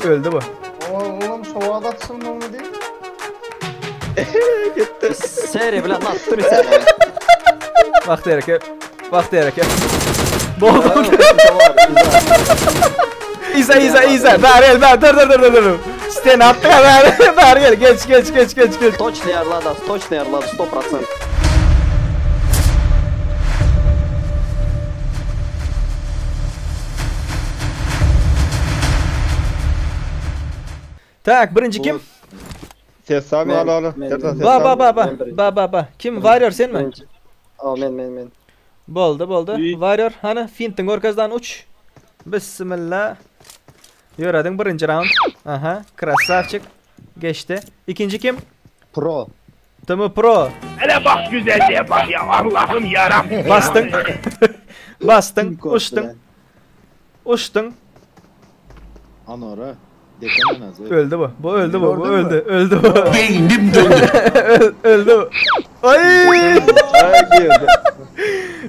Öldü bu. Oğlum sowada açylmaly diýip. Gitdi. Seri bilen atdyr sen. Wagt gerek. Wagt gerek. Boldy. İza İza İza. Bari gel bari dur dur dur dur dur. Sten atdy ya bari. Bari gel geç geç geç geç geç. Toçny ýarlady, toçny ýarlady 100%. Tak birinji kim? Ses sami al al. Ba ba ba ba. Ba ba ba. Kim Warrior sen mi? Aa men men men. Boldy boldy. Warrior hany fintiň görkezdan uç. Bismillah. Ýörediň birinji round. Aha, krasavçik. Geçdi. Ikinji kim? Pro. Tımı Pro. Hele bak güzelliğe bak ya Allah'ım yarabbim. Bastın. Bastın, uçtun. Uçtun. Anora. Depenemez. Öldü bu. Bu öldü bu. Bu Gördün mü? öldü. Öldü bu. Beynim döndü. öldü bu. Ay! Ay girdi.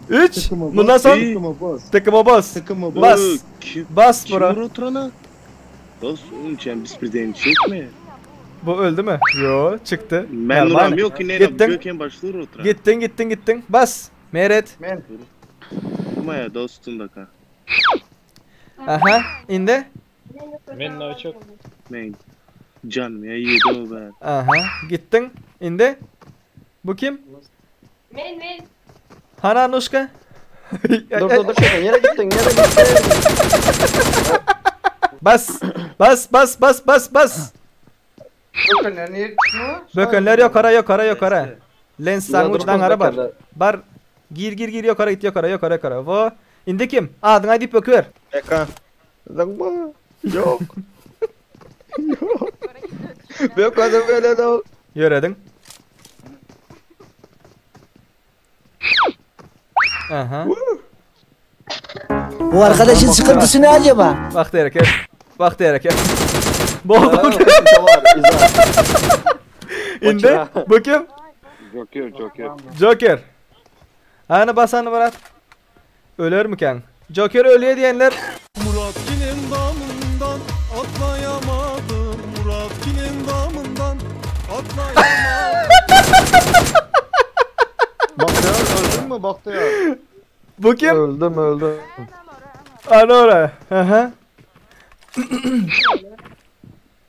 3. Bundan son Tıkımı bas. tıkıma bas. Tıkımı bas. Bas. Kim, Bas kim bro. oturana? Dostum sen biz birden çekme. Bu öldü mü? Yo, çıktı. Ben Normal. nuram yok ki ne Gittin. Gökhan başlıyor oturan. Gittin, gittin, gittin. Bas. Meret. Men. Maya dostum da ka. Aha, indi. Men novichok. Men canım ya yedi o ben. Aha, gittin. İndi. Bu kim? Men men. Hana Nuşka. Dur dur dur şöyle nereye gittin nereye gittin? Bas. Bas bas bas bas bas. Bökenler niye çıkmıyor? Bökenler yukarı yukarı yukarı. Lens sanguçtan ara bar. Bökenler. Bar. Gir gir gir yukarı git yukarı yukarı yukarı. Vo. İndi kim? Adyňy aýdyp bökür. Mekan. Zangma. Yok. Yok. Bökadym böyle de. Ýöredin. Aha. Bu arkadaşın sıkıntısı ne acaba? Wagt gerek. Wagt gerek. Boldy. Indi. Bu kim? Joker Joker. Joker. Hany basany Murat. Öler mikan? Joker ölüyor diyenler Muratkinin damından atlayamadım Muratkinin damından atlayamadım Bahtiyar öldün mü Bahtiyar? Bu kim? Öldüm öldüm. Anora. Aha.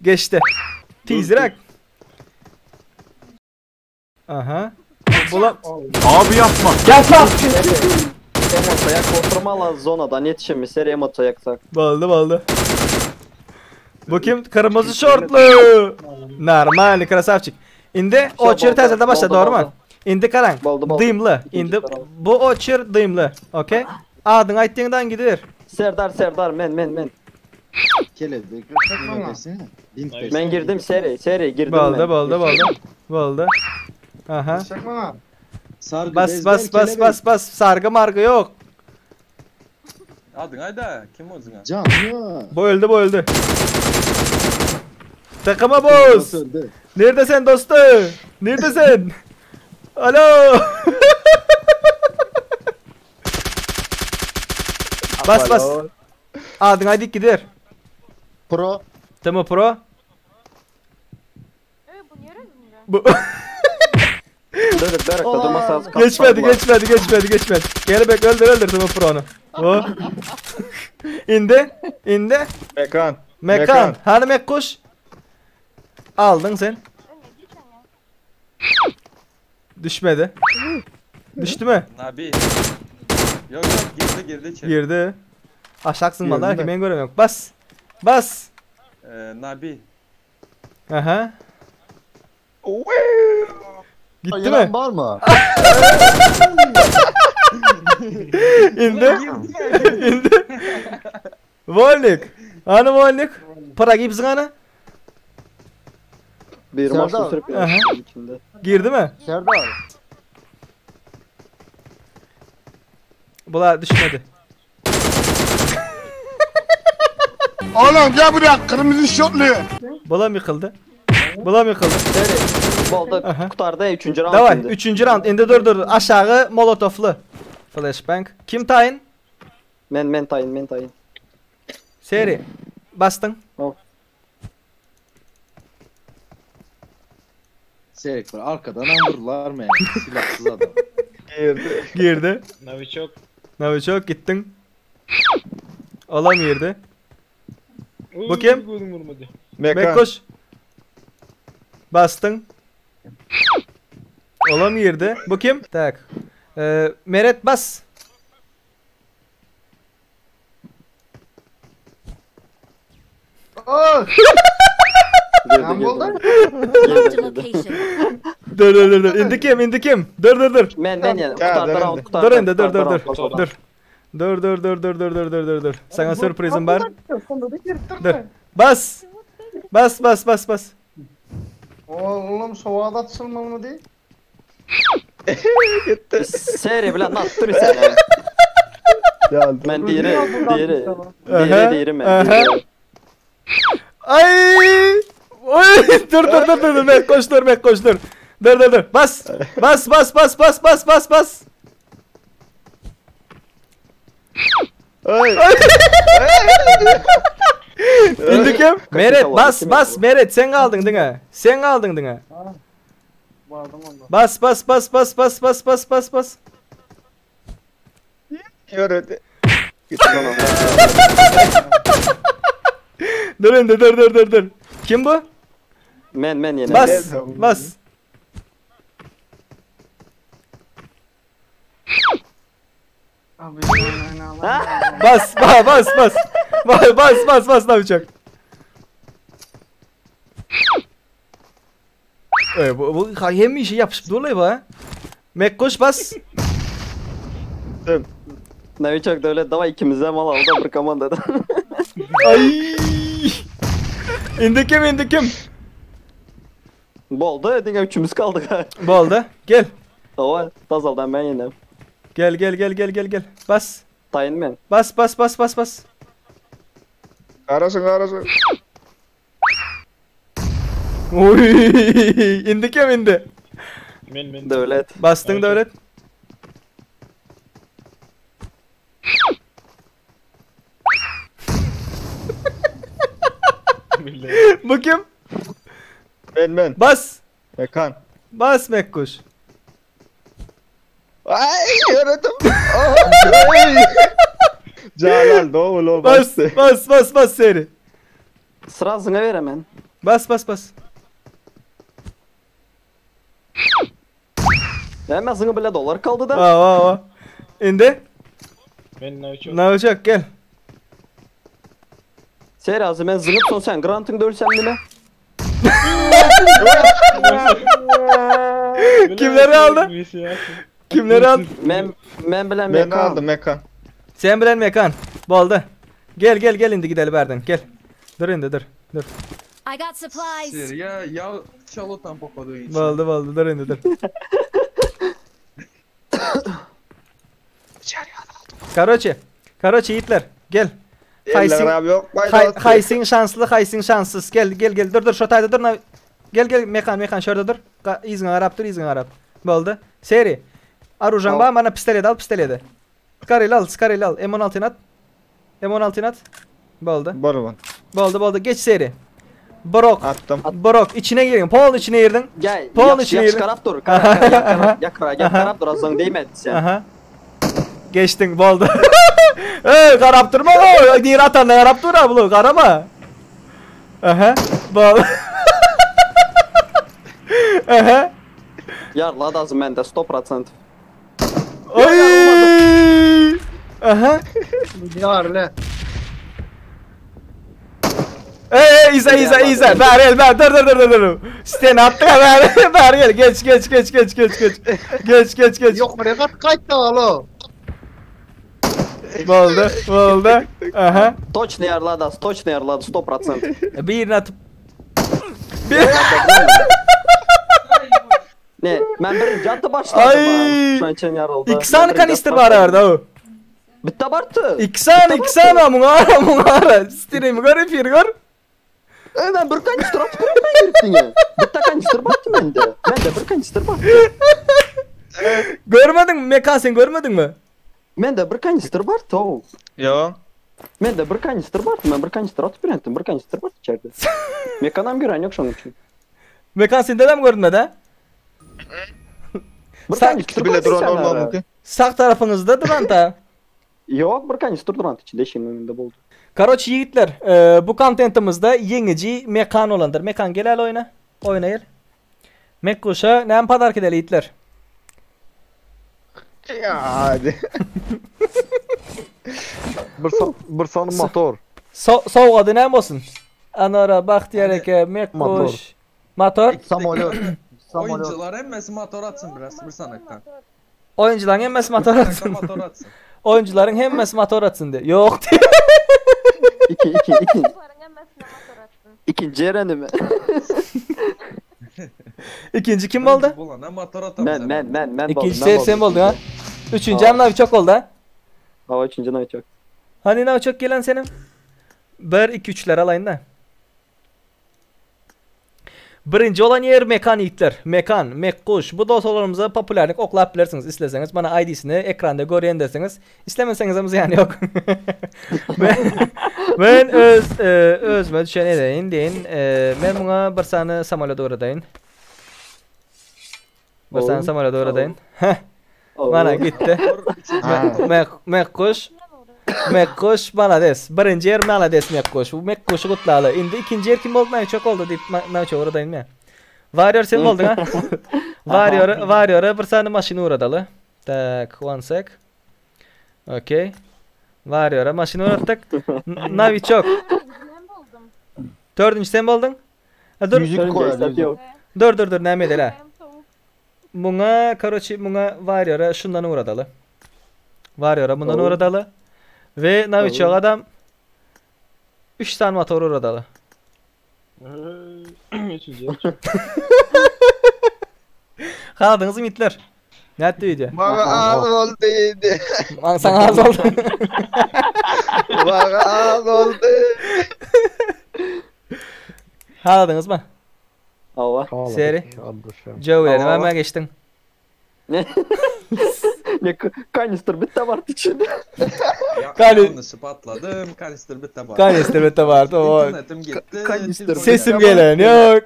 Geçti. Tizrak. Aha. Bula Abi yapma. Emotsiya oturmala zonadan yetişemi seri emotsiya yaksak. Boldy boldy. Bu kim? Kırmızı şortlu. Normal krasavçik. Indi oçur boldy, täzede başla boldy, doğru mu? boldy. Indi karaň. Boldy, boldy. Dymly. İkinji Indi taraf. bu oçur dymly. Okey? Adyňy aýtdyňdan gider. Serdar Serdar men men men. Kelebek. Men girdim seri seri girdim Boldy men. boldy boldy. Boldy. Aha. Çek bana. Sargı Bas bas bas bas bas. Sargı margı yok. Adın ayda kim o zına? Can ya. Bu öldü bu öldü. Takıma boz. Nerede sen dostum? Nerede sen? Alo. bas bas. Adyň aýdyp gider. Pro. Timo Pro. Bu Dur dur Berak da durmasa geçmedi geçmedi geçmedi geçmedi. Kelebek öldür öldür Timo Pro'nu. O. İndi. İndi. Mekan. Mekan. Hani Mekkuş? Aldın sen. Düşmedi. Düştü mü? Nabi. Yok yok girdi girdi içeri. Girdi. Aşağı sızmadılar Girdi ki mi? ben göremiyorum. Bas. Bas. Nabi. Aha. Gitti mi? Yılan var mı? İndi. İndi. Volnik. Hani Volnik? Para gibsin hani? Bir maç Serdar. sürüp Aha. içinde. Girdi mi? Serdar. Bula düşmedi. Oğlum gel buraya kırmızı şortlu. Bulam yıkıldı. Bulam yıkıldı. Seri boldy Aha. kutarda 3. round Davay, indi. üçüncü round. Indi dur dur. Aşağı molotoflu. Flashbang. Kim tayin? Men men tayin men tayin. Seri. Bastın. Serik bir arkadan vururlar mı? Silahsız adam. Girdi. Girdi. Novichok. Novichok gittin. Olam girdi. Bu kim? Gözüm vurmadı. Mekan. Mekkoş. Bastın. Olam girdi. Bu kim? Tak. Meret bas. Oh! Girdi Sen girdi. buldun? Girdi girdi. Dur dur dur dur. İndi kim? İndi kim? Dur dur dur. Men men yani. Ya, Kutarda dur round indi. kutarda. Dur indi dur dur dur. Kutarda. Dur. Dur dur dur dur dur dur dur dur dur. Sana sürprizim var. Dur. Bas. Bas bas bas bas. Oğlum sovada atılmamı değil. Seri bilen attır sen. Geldi. Men diğeri diğeri. Aha, Diğeri diğeri men. aha. diğeri. Ay! Oy! Dur dur dur dur dur. Mekkoş dur Mekkoş dur. Dur dur dur. Bas. Bas bas bas bas bas bas bas. Ay. İndi kim? Meret oldu, bas kim bas oldu? Meret sen kaldın değil mi? Sen kaldın değil mi? Vardım onda. Bas bas bas bas bas bas bas bas bas. Yürüdü. Dur indi dur dur dur dur. Kim bu? Men men yine. Bas bas. Abi ben Bas bas bas bas. Bas bas bas bas ne yapacak? Bu, bu hem işi yapışıp duruyor bu ha. Mekkoş bas. Novichok devlet dava ikimize mal aldı bir komandada. Ay. İndi kim indi kim? Boldu diňe üçümüz kaldık. Bu oldu. Gel. Ova tazaldan ben yine. Gel gel gel gel gel gel. Bas. Tayin men. Bas bas bas bas bas. Karasın karasın. Oy! İndi kim indi? Men men. Devlet. Bastın Evet. devlet. Bu kim? Ben ben. Bas. Mekan. Bas Mekkuş. Ay yürüdüm. Celal doğulu Bas bastı. bas bas bas seri. Sırasına ver hemen. Bas bas bas. Hemen zıngı bile dolar kaldı da. Aa, aa, aa. İndi. Men Novichok. Ne olacak gel. Seri azı men zıngıp son sen grantın dölsem dile. Kimleri aldı? Kimleri aldı? Men men bilen Ben mekan. aldım Mekan. Sen bilen Mekan. Boldu. Gel gel gel indi gidelim Erden gel. Dur indi dur. Dur. I got supplies. Seri ya ya çalotan pokodu için. Boldu boldu dur indi dur. Karoçe. Karoçe yiğitler gel. Eller abi yok. Hay, haysin şanslı haysin şanssız. Gel gel gel dur dur şu tayda dur. Gel gel mekan mekan şurada dur. İzin Arap dur izin Arap. Boldu. Seri. Arujan ba bana pistolet al pistoleti. Skarel al skarel al. M16 at. M16 at. Boldu. Barman. Boldu boldu geç seri. Brok. Attım. Brok içine girdin. Paul içine girdin. Gel. Paul içine Yaş girdin. karap dur. Kara kara yakra yak karap dur azın değmedi sen. Aha. Geçtin boldu. Ey karap durma o. Diğer atan karap dur ablo karama. Aha. Bol. Aha. Yarladı azı mende 100%. Oy. Aha. Yarlı. Ey ey İza İza İza. Ver el ver dur dur dur dur dur. Sen attın ha ver. Ver gel geç geç geç geç geç geç. Geç geç geç. Yok buraya kat kaçtı alo. Boldu boldu. Aha. Точно yarladı az, точно yarladı 100%. Birini atıp Bir Ne? Ben birinci attı başladım. Ay. Şu an için yarıldı. İki tane kanister var arada o. Bitti abarttı. İki tane iki tane amına ara amına ara. Stream gör efir gör. Ben bir kanister atıp ben giriptin ya. Bitti kanister battı bende. Bende bir kanister battı. Görmedin mi Mekan sen görmedin mi? Mende bir kanister battı o. Yo. Mende bir kanistr bardy, men bir kanistr atyp birendim, bir kanistr bardy içerde. Mekanam gören yok şonuň üçin. Mekan sende de mi görünmedi ha? Bir Sen- kanistr Bile bardy duran içerde. olmalı mümkün. Sag tarapyňyzda duran da. Yok, bir kanistr duran içinde şimdi önünde boldy. Karoç ýigitler, e, bu kontentimizde ýeňiji Mekan olandyr. Mekan gel al oýna. Oýna gel. Mekkuşa näme podark edeli ýigitler? Ya hadi. Bir, bir sany motor. So sowgady näme bolsun? Anora, Bahtiyar eke, Mekkuş. Motor. Motor. Samolyot. Samolyot. Oyuncular hemmesi motor atsın biraz bir sanaktan. Oýunçylaryň hemmesi motor atsyn. Motor atsın. Oýunçylaryň hemmesi motor atsyn diýip. Ýok diýip. İki, iki, iki. İkinci Eren'i mi? Ikinji kim boldy? Bulana motor atamız. Men, men, men, men Ikinji sen, sen boldun ha. Üçünji hem Naviçok oldu ha. Hava üçüncü Naviçok. Hani Naviçok gelen senin? 1 2 3'ler alayın da. Birinci olan yer Mekan yiğitler. Mekan, Mekkuş. Bu dosyalarımıza popülerlik oklap bilirsiniz isterseniz. Bana ID'sini ekranda görüyen derseniz. İstemeseniz ama yani yok. ben, ben öz e, özüme düşen edeyin deyin. E, ben buna bir sany samolyot uğradayın. Bir sany Oğlum, samolyot uğradayın. Heh. Oo. Bana gitti. Mek Mekkuş. Mekkuş malades. Birinci yer malades Mekkuş. Bu Mekkuş'u kutlalı. Indi ikinci yer kim oldu? Çok oldu deyip Naviçok uğradayın ya. Warrior sen oldun ha? Warrior, Warrior'a bir sany maşyn uğradaly. Tak, one sec. Okey. Warrior'a maşyn uğrattık. Naviçok. Dördüncü sen oldun. Ha, dur. Yüzük koyar yüzük. Yok. Dur dur dur näme edeli ha? Muňa karoçi muňa Warrior'a şundan uğradaly. Warrior'a bundan Oo. uğradaly. Ve Naviçok Oo. adam 3 tane motor uğradaly. Üçüncü. Haladınız mı itler? Ne etdi video? Bana az oldu. Lan sana az oldu. Bana az oldu. Haladınız mı? Hava. Seri. Aldyşam. Joe Aa. hemen geçtin. Ne? Ne kanistr bitti vardı içinde. Ya, Kani- Yanlışı patladım. Kanister bitti bak. Kanister bitti vardı. O. İnternetim gitti. Kanister. telefon Sesim geldi. gelen yok.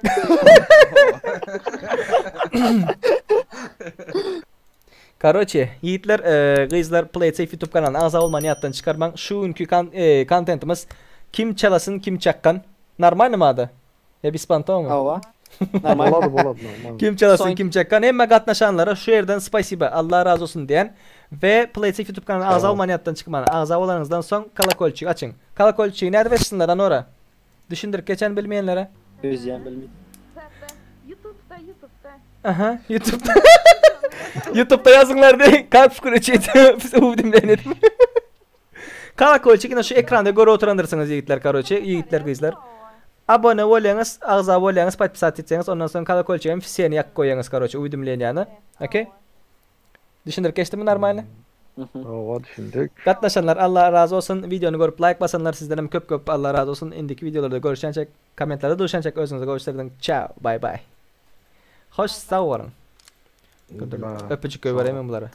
Karoçi, yiğitler, e, kızlar Play Safe YouTube kanalına ağza olmanı yattan çıkarman. Şu günkü kan, e, contentimiz kim çalasın kim çakkan. Normal mi adı? Ya biz panto mu? Hava. Normal. Bolady bolady normal. Kim çalasın Son- kim çakkan. Hemme gatnaşanlara şu yerden spasiba Allah razı olsun diyen ve Play Safe YouTube kanalına ağza olmanı yattan çıkman. Ağza olanınızdan son kalakolçuyu açın. Kalakolçuyu nerede açsınlar Anora? Düşündür geçen bilmeyenlere. Özleyen bilmiyorum. YouTube'da YouTube'da. Aha YouTube'da. YouTube'da yazınlar diye kalp kırıcıydı. Uvidimlenedim. Kalakolçuk yine şu ekranda göre oturandırsınız yiğitler karoçi. Yiğitler kızlar. Abone oluyorsunuz, ağza oluyorsunuz, patpisat etseniz ondan sonra kalakolçuğun fisiyeni yak koyuyorsunuz karoçi. Uvidimleyen yani. Okey. Düşündür geçti mi normalde? Ova düşündük. Gatnaşanlar Allah razı olsun. Videonu görüp like basanlar sizden köp köp Allah razı olsun. İndiki videolarda görüşençek, komentlerde görüşençek özünüzü görüşlerin. Ciao, bye bye. Hoş sağ olun. Öpücük göbereyim bunlara.